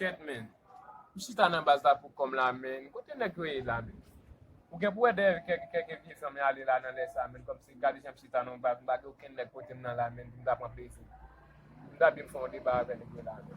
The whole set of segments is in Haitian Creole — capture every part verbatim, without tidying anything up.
Kèt, men. M chita nan baz la pou kòm la, men. Kote nèg yo ye la, men? Ou gen pou wè dèyè kèk, kèk vye fanm ale la nan lè sa, men. Kòmsi, gade jan m chita nan baz, m pa gen okenn nèg kote m nan la, men. M ta pran plezi. M ta byen fè yon deba avè nèg yo la, men.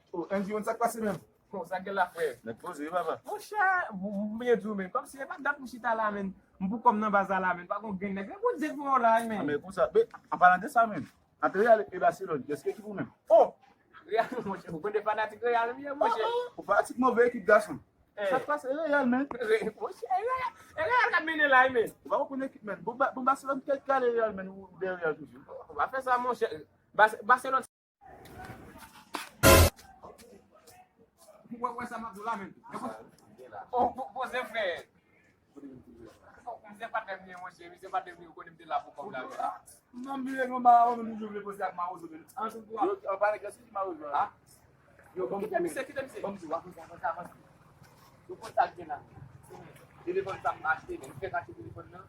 Oh, Andy, yon sa k pase menm? Bon, sa gen la, frè? Nèg poze, papa. Monchè, m, m byen di w, men. Kòmsi, e pa dat m chita la, men. M pou kòm nan baz la, men. Pa gon grenn nèg. E Bondye k voye w la, men. Ah, men konsa, men, an palan de sa, men. Ant Real e Barcelone, kiyès ki ekip ou menm? Oh! Real, monchè, ou konn de fanatik Real m ye, monchè. Ou fanatik move ekip, gason. Sa k pase? E Real, men. Monchè, e Real, e Real k ap mennen la, men. Ou pa konn ekip, men. Bon, Ba-, bon, Barcelone, kèl kale Real, men. Ou de Real toujou. Ou pa fè sa, monchè. Bas-, Barcelone. Ou wè, wè sa m ap di w la, men. Oh, po-, poze, frè. Oh, misye pa t lè m ye, monchè. Misye pa t lè m ye, ou konnen m te la pou kòb la, men. Non, m vle non, Marozo, men toujou vle poze ak Marozo, men. An, se pou yo, an pale, kèlke ki Marozo a? Yo, bon, kite misye, kite misye. Bon, misye, w ap avanse, avanse. Yo konn sa k gen la. Telefòn sa m achte, men. M fèk achte telefòn nan.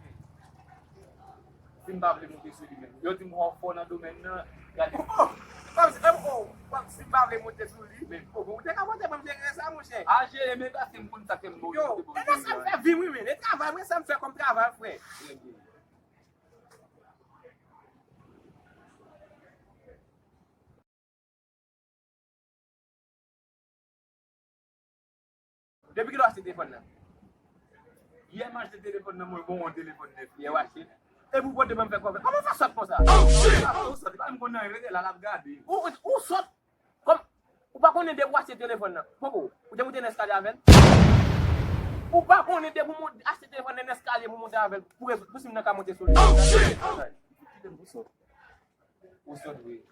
Si m pa vle monte sou li menm. Yo di m wè w fò nan domèn nan. Gade. Oh, oh, oh, si m pa vle monte sou li, men, oh, bon, ou te ka monte, ban m jere sa, monchè. A jere, men paske m konn sa ke m monte. Yo, e nan sa m fè vi m, wi, men. E travay, mwen, sa m fè kòm travay, frè. Depi kilè w achte telefòn nan? Yè m achte telefòn nan, mwen bon, yon telefòn nèf. Yè w achte? Epi w pote ban m fè kòve. Kòman w fè sòt konsa? Oh, shit! Ou sòt, ou pa menm konn anyen, rete la, l ap gade. Ou, ou, ou sòt? Kòm, ou pa konnen depi w achte telefòn nan. Popo, ou te moute nan eskalye avè l? Ou pa konnen depi w mont-, achte telefòn nan eskalye pou monte avè l, pou, pou si m nan ka monte sou li? Oh, shit! Kite m pou sòt. Ou sòt vre.